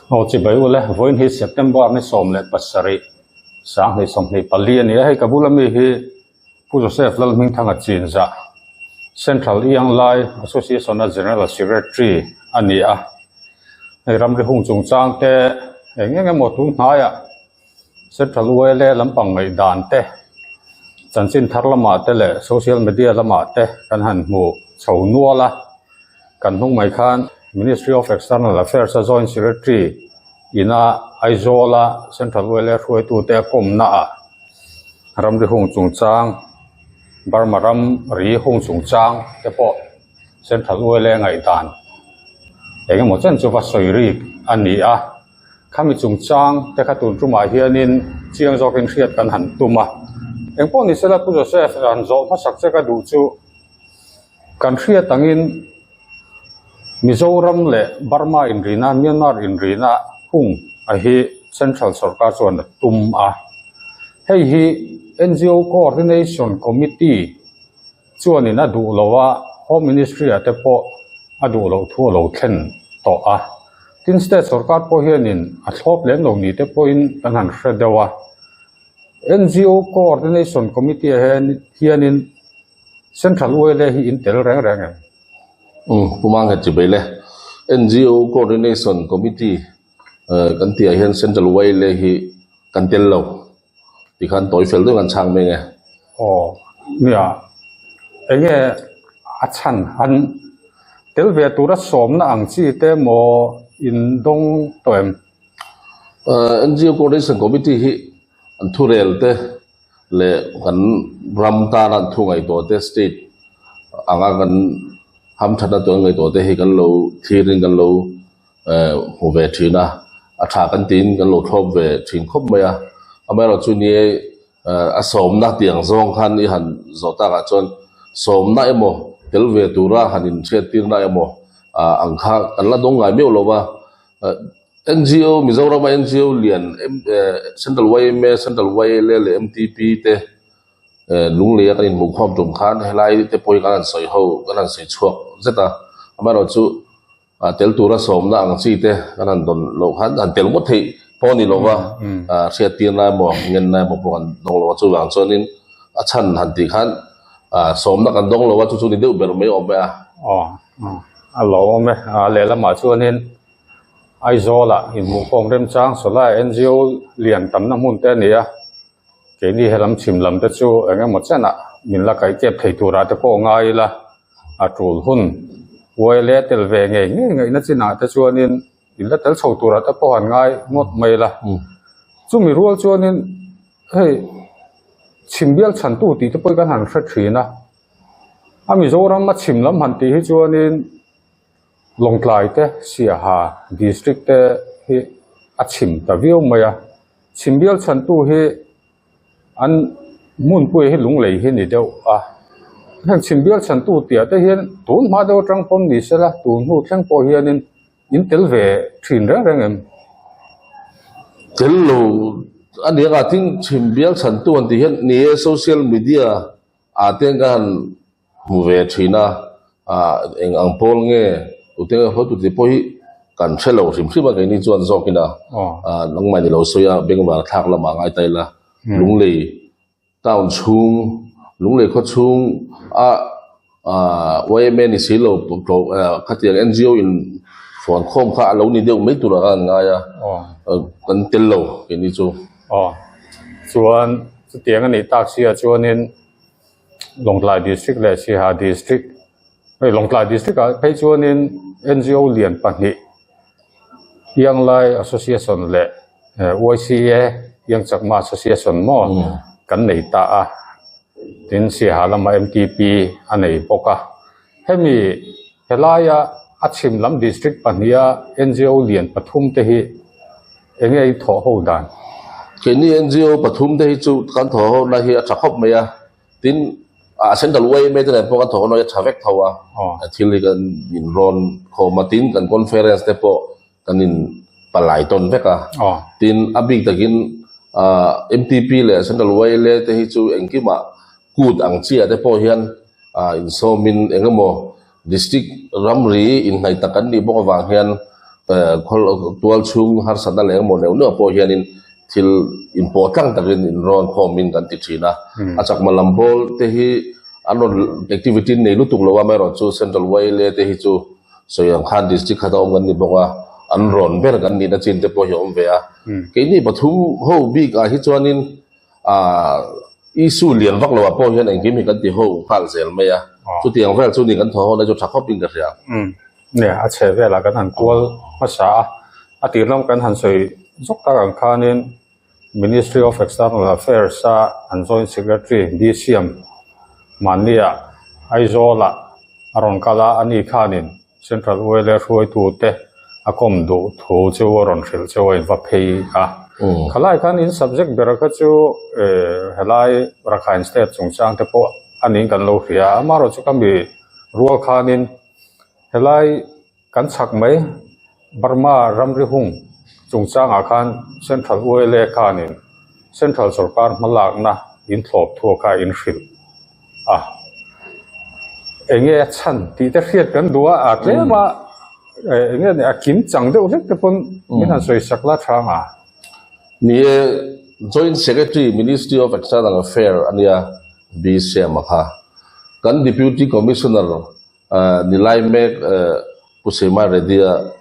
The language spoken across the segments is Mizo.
Aw chibai ule, vawiin hi September ni 17, 2024 a ni a, hei ka bula mi hi Pu Joseph Lalhmingthanga Chinzah, Central Iang Lai Association a General Secretary a ni a, hei ramri hung chungchang te eng eng emaw tun hnaiah Central YLA lampang ngaihdan te, chanchin thar lamah te leh social media lamah te kan han hmu chho nual a. Kan hnung mai khan Ministry of External Affairs a Joint Secretary ina Aizawl-a Central YLA hruaitute a kawmna ah ramri hung chungchang, Burma ramri hung chungchang te pawh Central YLA ngaihdan eng emaw chen chu va sawi rik a ni a. Khami chungchang te kha tun tumah hianin chiang zawkin hriat kan han tum a. Engpawh ni sela Pu Joseph han zawh hmasak che ka duh chu kan hriat angin Mizoram leh Burma inrina, Myanmar inrina hung a hi Central sorkar chuan a tum a. Hei hi NGO Coordination Committee chuanin a duh lo a, Home Ministry ah te pawh a duh loh thu a lo thlen tawh a. Tin, State sorkar pawh hianin a thlawp lem lo ni te pawhin kan han hre deuh a. NGO Coordination Committee ah hian hianin Central YLA hi in tel reng reng em? Umm, Pu Manghet Chibai le. NGO Coordination Committee kan tih ah hian Central YLA hi kan tel lo. Tikhan tawi fel deuh an chhang mai nge. Aw nia enge a chhan an tel ve tura sawmna ang chi te maw in dawng tawh em? NGO Coordination Committee hi an thurel te leh kan ram tana an thu ngaihtuah te state anga kan hamthatna tur an ngaihtuah te hi kan lo thlirin kan lo hmu ve thin a, a tha kan tiin kan lo thlawp ve thin khawp mai a, amaherawhchu ni a sawmna tih ang zawng khan i han zawh takah chuan sawmna emaw tel ve tura han inhriattirna emaw ang kha kan la dawng ngai meuh lo va, NGO Mizorama NGO lian Central YMA, Central YLA leh MTP te Lungleia kan inhmuhkhawm tum khan helai te pawh hi kan han sawi ho kan han sawi chhuak zet a, amaherawhchu. A tel tura sawmna ang chi te kan han dawn loh khan han tel ngawt theih pawh a ni lo va, hriattirna emaw ngenna emaw pawh kan dawng lo a, chuvang chuanin a chhan han tih khan sawmna kan dawng lo a, chu chu ni deuh ber mai awm e a. Aw, a lawm awm e. Lehlamah chuanin Aizawlah inhmuhkhawm remchang sawlai NGO lian tamna hmun te a ni a, Keini helam chhim lam te chu eng emaw chenah min la kaih kep thei turah te pawh ngai ila, a tul hun uai leh tel ve ngei ngei ngaihna chinah te chuanin in la tel chho turah te pawh han ngai ngawt mai ila. Chumi rual chuanin hei chhim bial chhantu tih te pawh kan han hre thin a, a Mizoram a chhim lam han tih hi chuanin Lawngtlai te, Siaha district te hi a chhim ta viau mai a. Chhimbial chhantu hi an hmunpui hi lunglei hi ni deuh a, heng chhimbial chhantu tih te hian tun hma deuh atang pawm ni sela tun hnu thleng pawh hianin in tel ve thin reng reng em? Tel lo a ni anga tin chhimbial chhantu an tih hian ni e social media ah te hian ka han hmu ve thin a, ah eng ang pawl nge tute nge haw tute pawh hi kan hre lo hrim hrim a keini chuan zawkin a ah nangmah ni lo sawi a bengvar thlak lamah a ngai ta ila Lunglei town chhung Lunglei khaw chhung a ah YMA ni si lo khatiang NGO in fuan khawm kha a lo ni deuh mai turah khan an ngai a kan tel lo keini chu. Aw chuan chutiang a nih tak sia chuanin. Lawngtlai District leh Siaha District hei Lawngtlai District ah phei chuanin NGO lian pahnih Ianglai Association leh YCA Iangchakma Association maw kan nei ta a tin Siaha lama MTP a nei bawk a hemi helaia a chhim lam district pahniha NGO lian pathum te hi eng nge i thawh ho dan? Keini NGO pathum te hi chu kan thawh ho na hi a tha khawp mai a, tin a Central YMA te nen pawh kan thawh ho na hi a tha vek tho a, thil hi kan inrawn khawm a, tin kan conference te pawh kan in palai tawn vek a, tin a bik takin MTP leh Central YLA te hi chu engkimah kut ang chiah te pawh hian insawmin engemaw district ramri inhnaih tak kan nih bawk avang hian. Tual chhung harsatna leh engemaw neuh neuh pawh hianin thil inpawh tlang takin inrawn khawmin kan ti thin a. A chakma lam pawl te hi an rawn activity nei lutuk lo a, amaherawhchu Central YLA te hi chu sawi ang khan district khat a awm kan ni bawk a, an rawn ber kan nihna chin te pawh hi a awm ve a. Keini pathum ho bik ah hi chuanin Aaa issue lian vak loah pawh hian engkim hi kan ti ho nghal zel mai a, chutiang vel chu ni kan thaw ho na chu tha khawpin ka hria. Umm nia, a chhe velah kan han kual hmasa a, a tir lam kan han sawi zawk tak ang khanin Ministry of External Affairs a an Joint Secretary BCM mahnia Aizawlah a rawn kal a, ani khanin Central YLA hruaitute a kawm duh thu chu a rawn hrilh chu a inva phei a. Khalai khan in subject ber kha chu helai Rakhine State chungchang te pawh a niin kan lo hria a, amaherawh chu ka mi rual khanin helai kan chhak mai Burma ramri hung chungchangah khan Central YLA khanin Central sawrkar hmalakna inthlawp thu kha a inhrilh. A, enge a chhan tih te hriat kan duh a, a tlem a enge a kim chang deuh hlek te pawn min han sawi sak la tha ang a. Ni e, Joint Secretary, Ministry of External Affair a nia, B Siama kha. Kan Deputy Commissioner ni lai mek Pu Seema Reddy-a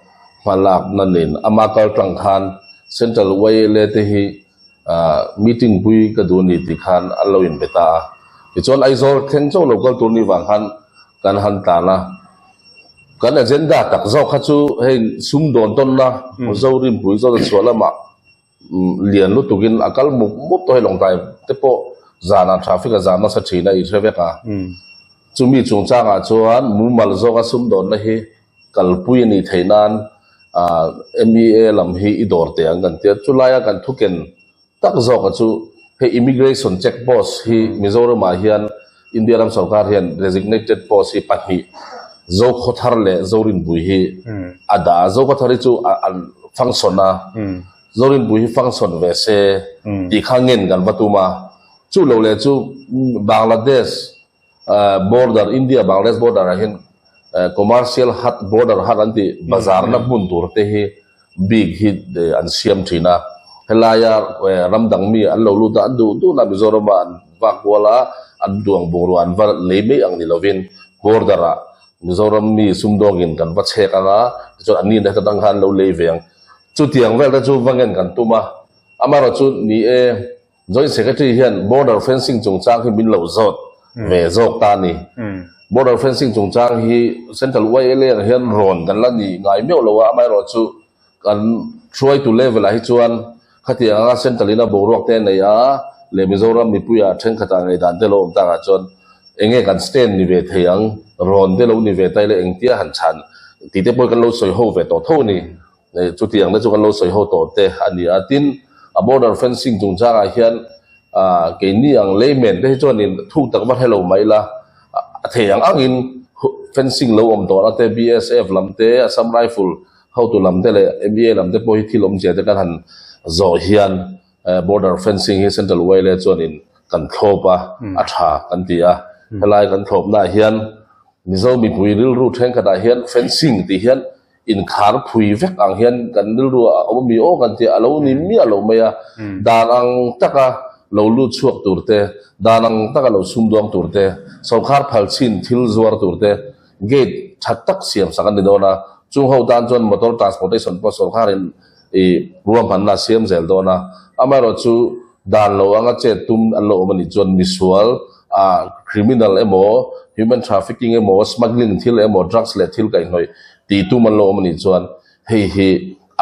hmalakna nen ama kal tang khan Central YLA te hi Meeting pui ka duh a ni tih khan an lo inbe ta a. Tichuan Aizawl thleng chauh lo kal tur ni vang khan kan han tlan a. Kan agenda tak zawk kha chu hei sum dawn tawnna Zorinpui zawt a chhuah lamah lian lutukin a kal mup mup tawh hei Lawngtlai te pawh zanah traffic a zam nasa thin a i hre vek a. Chumi chungchangah chuan mumal zawka sum dawnna hi kalpui a nih theih nan MEA lam hi i dawr teh ang kan ti a, chulaia kan thuken tak zawka chu hei immigration check post hi Mizoramah hian India ram sorkar hian designated post hi pahnih Zokhawthar leh Zorinpui hi a dah a, Zokhawthar hi chu an function a, Zorinpui hi function ve se tih kha ngen kan va tum a, chu lo leh chu Bangladesh Border, India Bangladesh border ah hian commercial hut, border hut an tih bazar na hmun tur te hi bik hi an siam thin a, helaia ram dang mi an lo lut a, an duh duh na Mizoram ah an vak kual a, an duang bungrua an va lei mai ang ni lovin border ah Mizoram mi sumdawngin kan va chhek ang a, tichuan an ni heta tang khan an lo lei ve ang. Chutiang vel te chu va ngen kan tum a, amaherawhchu ni e. Joint Secretary hian border fencing chungchang hi min lo zawt ve zawk ta a ni. Border fencing chungchang hi Central YLA ang hian rawn kan la ni ngai meuh lo a, amaherawhchu kan hruaitu level ah hi chuan khatiang anga Central in a boruak te a nei a leh Mizoram mipuia thenkhatah ngaihdan te lo awm takah chuan enge kan stand ni ve thei ang, rawn te lo ni ve ta ila engtia han chhan tih te pawh hi kan lo sawi ho ve tawh tho a ni. Chutiang te chu kan lo sawi ho tawh te a ni a. Tin, a border fencing chungchangah hian keini ang layman te hi chuanin thuk tak va hre lo mai ila, a thei ang angin fencing lo awm tawhna te, BSF lam te, Assam Rifle hotu lam te leh MEA lam te pawh hi thil awmzia te kan han zawh hian border fencing hi Central YLA chuanin kan thlawp a, a tha kan ti a. Helai kan thlawpnaah hian Mizo mipui rilru thenkhatah hian fencing tih hian Inkhar phui vek ang hian kan rilru a awm ami aw kan tih a lo ni miah lo mai a, dan ang taka lo lut chhuak tur te, dan ang taka lo sumduang tur te, sorkar phal chin thil zuar tur te gate tha tak siam sak an ni dawn a, chung ho tan chuan motor transportation pawh sorkarin i ruahmanna a siam zel dawn a, amaherawhchu dan lo anga chet tum an lo awm a nih chuan misual ah criminal emaw human trafficking emaw smuggling thil emaw drugs leh thil kaihhnawih tih tum an lo awm a nih chuan hei hi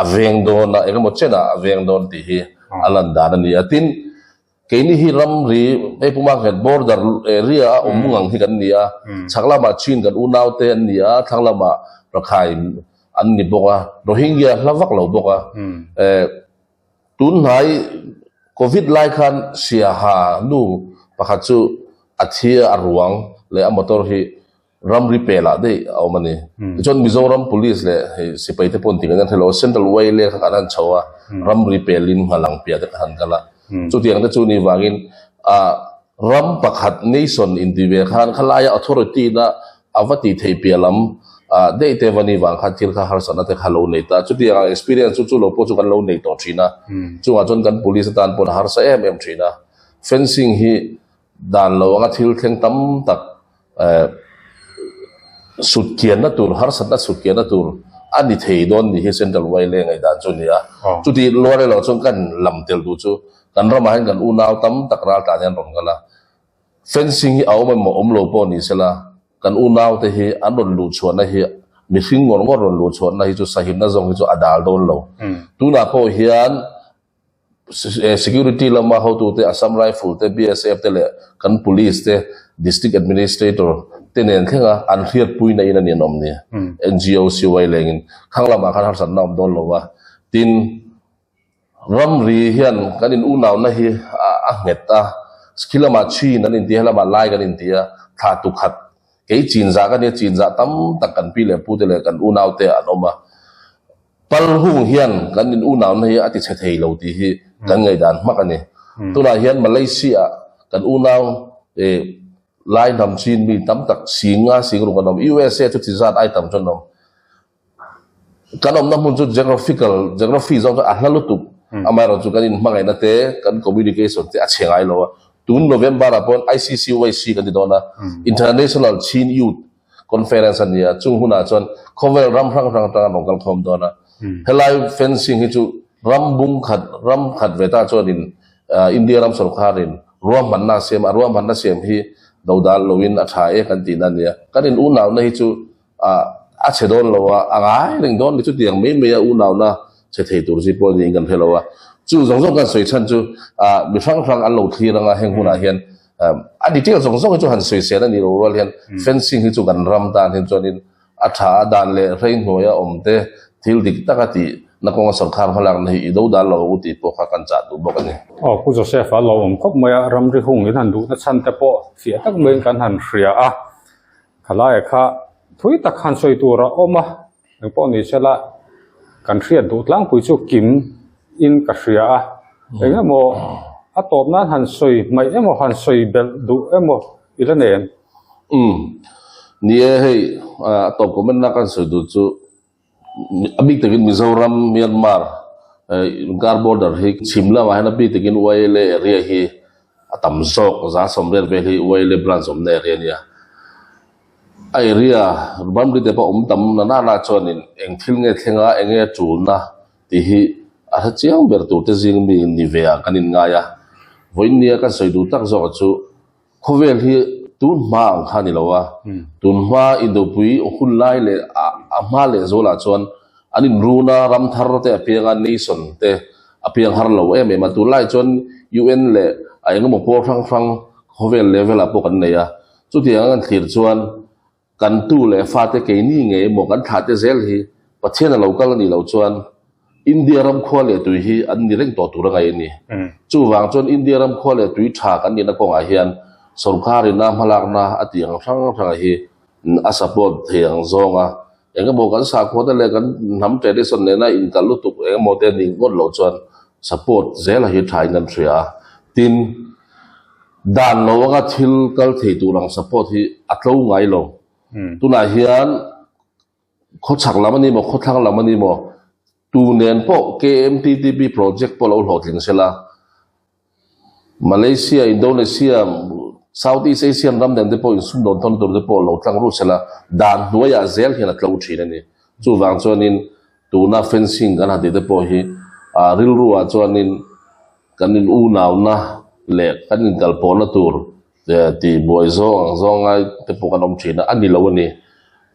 a veng dawn a engemaw chenah a veng dawn tih hi a lan dan a ni a, tin Keini hi ramri hei Puma nghet border area a awm ngang hi kan ni a, chhak lamah Chin kan unaute an ni a, thlang lamah Rakhine an ni bawk a, Rohingya hla vak lo bawk a. Tunhnai Covid lai khan Siaha nu pakhat chu a thi a, a ruang leh a motor hi Ramri pelah daih a awm a ni. Tichuan Mizoram Police leh hei sipai te pawh an ti kan hre lo a, Central YLA kha kan han chho a, ramri pelin nghalang piah te kan han kal a. Chutiang te chu ni vangin ah ram pakhat nation inti ve khan khalaia authority na a va tih theih piah lam Ah daih te vani vang khan thil kha harsatna te kha lo nei ta. Chutiang ang experience chu chu lo pawh chu kan lo nei tawh thin a. Chungah chuan kan police atan pawh a harsa em em thin a. Fencing hi dan lo anga thil thleng tam tak eh sut kianna tur harsatna sut kianna tur a ni thei dawn ni hi Central YLA ngaihdan chu a ni a. Chuti luar erawh chuan kan lam tel duh chu kan ramah hian kan unau tam tak ral tan hian rawn kal a. Fencing hi a awm emaw awm lo pawh ni sela, kan unaute hi an rawn luh chhuahna hi mihring ngawr ngawr rawn luh chhuahna hi chu sahimna zawng hi chu a dal dawn lo. Tunah pawh hian security lama hotute Assam Rifle te, BSF te leh kan Police te, District Administrator te nen thlenga an hriatpuina in a ni an awm ni. NGO CY lengin khang lamah khan harsatna a awm dawn lo va. Tin, Ramri hian kan in unauna hi a nghet a, khi lamah chin an inti a, helamah lai kan inti a, thla tu khat kei chin zah ka nia, chin zah tam tak kan pi leh pu te leh kan unau te an awm a. Pal hung hian kan in unauna hi a ti chhe thei lo tih hi kan ngaihdan hmak a ni. Tunah hian Malaysia ah kan unau lai hnam chin mi tam tak singa singruk an awm, USA chu chi zat ai tam chu an awm. Kan awmna hmun chu geographical, geography zawng chu a hla lutuk. Amaherawh chu kan inhmangaihna te, kan communication te a chhe ngai lo a. Tun November ah pawh ICCYC kan ti dawn a, International Chin Youth Conference a ni a, chung hunah chuan khawvel ram hrang hrang atanga an rawn kal khawm dawn a. Helai fencing hi chu ram bung khat, ram khat ve ta chuanin India ram sorkarin ruahmanna a siam a, ruahmanna siam hi dodal loin a tha e kan tihna a ni a. Kan in unauna hi chu a chhe dawn lo a, a ngai reng dawn ni chutiang mai mai a unauna chhe thei tur chi pawh niin kan hre lo a. Chu zawng zawng kan sawi chhan chu mi hrang hrang an lo thlir anga heng hunah hian a detail zawng zawng hi chu han sawi sel a nih loh rual hian fencing hi chu kan ram tan hian chuanin a tha a dan leh hrei hnuaia awm te thil dik taka tih na kawnga sorkar hmalakna hi i do dan lo u tih pawh kha kan chah duh bawk a ni. Aw Pu Joseph a lo awm khawp mai a, ramri hung in han duhna chhan te pawh fiah tak maiin kan han hria a. Khalaia kha thui tak han sawi tur a awm a, engpawh ni sela kan hriat duh tlangpui chu kim in ka hria a, eng emaw a tawp nan han sawi hmaih emaw han sawi belh duh emaw i la nen. Umm ni e hei a tawp comment na kan sawi duh chu A bik takin Mizoram, Myanmar inkar border hi chhim lamah hian a bik takin YLA area hi a tam zawk, 80% vel hi YLA branch awmna area a nia. A area ramri te pawh awm tam na nana chuanin eng thil nge thleng a, eng nge tulna tih hi a hre chiang ber tur te zing mi ni ve ah kan inngai a. Vawiin nia kan sawi duh tak zawk chu Khawvel hi tun hma ang kha a ni lo a, tun hma indopui hun lai leh a hma leh zualah chuan an inrun a, ram thar te a piang a, nation te a piang har lo em em a. Tunlai chuan UN leh a engemaw pawl hrang hrang khawvel level ah pawh kan nei a, chutiang a kan thlir chuan Kan tu leh fate keini ngei emaw kan thlahte zel hi Pathian a lo kal a nih loh chuan India ram khua leh tui hi an ni reng tawh tur a ngaih a ni. Chuvang chuan India ram khua leh tui tha kan nihna kawngah hian sorkarina hmalakna a tih ang hrang hranga hi a support thei ang zawng a, eng emaw kan sakhuate leh kan hnam tradition nena inkal lutuk eng emaw te nih ngawt loh chuan support zela hi thain kan hria a. Tin. Dan lo anga thil kal thei tur ang support hi a tlo ngai lo. Tunah hian khawchhak lam a ni maw, khawthlang lam a ni maw, tu nen pawh KMTTP project pawh lo hlawhtling sela, Malaysia, Indonesia, South East Asian ram nen te pawh insumdawn tawn tur te pawh lo tlang rut sela, dan hnuaiah zel hian a tlo thin a ni. Chuvang chuanin tuna fencing kan han tih te pawh hi rilruah chuanin Kan in unauna leh kan inkalpawhna tur tih buai zawng ang zawng ngai te pawh kan awm thin a, a ni lo a ni.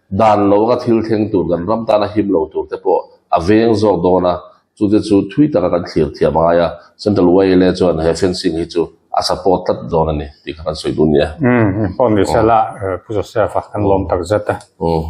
Dan lo anga thil thleng tur kan ram tana him lo tur te pawh a veng zawk dawn a, chu te chu thui taka kan thlir thiam a ngai a, Central YLA chuan he fencing hi chu a support tlat dawn a ni tih kha kan sawi duh nia. Umm, pawh ni sela Pu Joseph-a kan lawm tak zet e. Umm.